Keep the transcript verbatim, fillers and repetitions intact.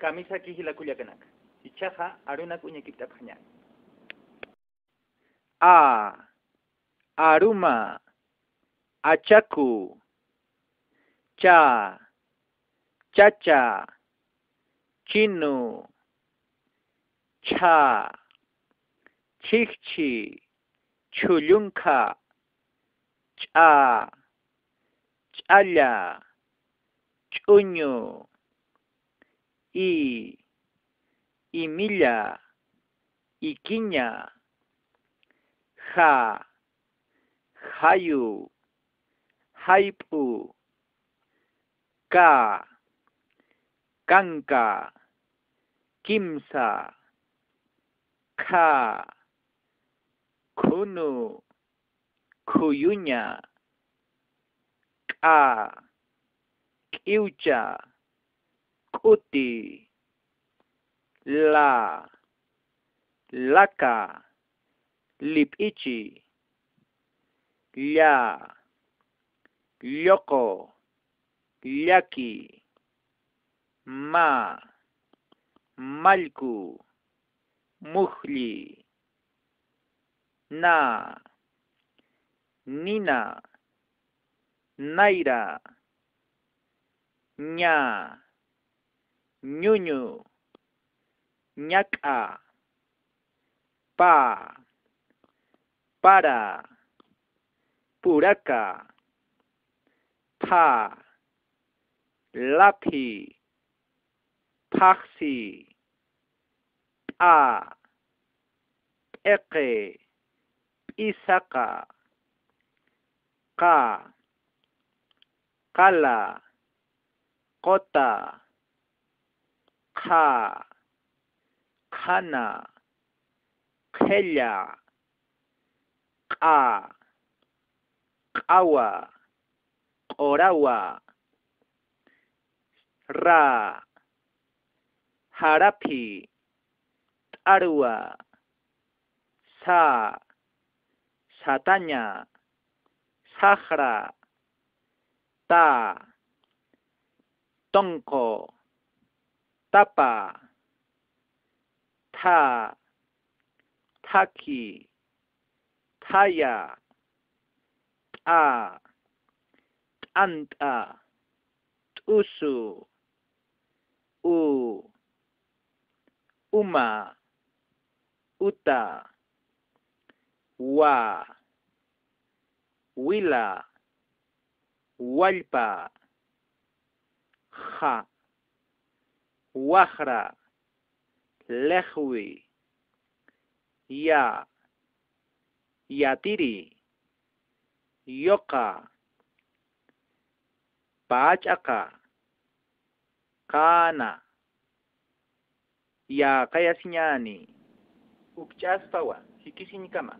Kamisaki jila kullakanaka. Jichhaxa arunak uñakipt'apxañäni. A, aruma, achaku, cha, chacha, chinu, chha, chhijchhi, chhullunkha, ch'a, ch'alla, ch'uñu, i, imilla, ikiña, ja, jayu, jayp'u, ka, kanka, kimsa, kha, khunu, khuyuña, k'a, k'iwcha, k'uti, la, laka, lip'ichi, lla, lluqu, llaki, ma, mallku, mujlli, na, nina, nayra, ña, ñuñu, ñak'a, pa, para, puraka, pha, laphi, phaxsi, p'a, p'iqi, p'isaqa, qa, qala, quta, qha, qhana, qhilla, q'a, q'awa, q'urawa, ra, jaraphi, t'arwa, sa, sataña, saxra, ta, tunqu, tapa, tha, thakhi, thaya, t'a, t'ant'a, t'usu, u, uma, uta, wa, wila, wallpa, ja, waxra, lixwi, ya, yatiri, yuqa, pach'aqa, qana, yäqayasiñäni. Ukch'aspawa, jikisiñkama.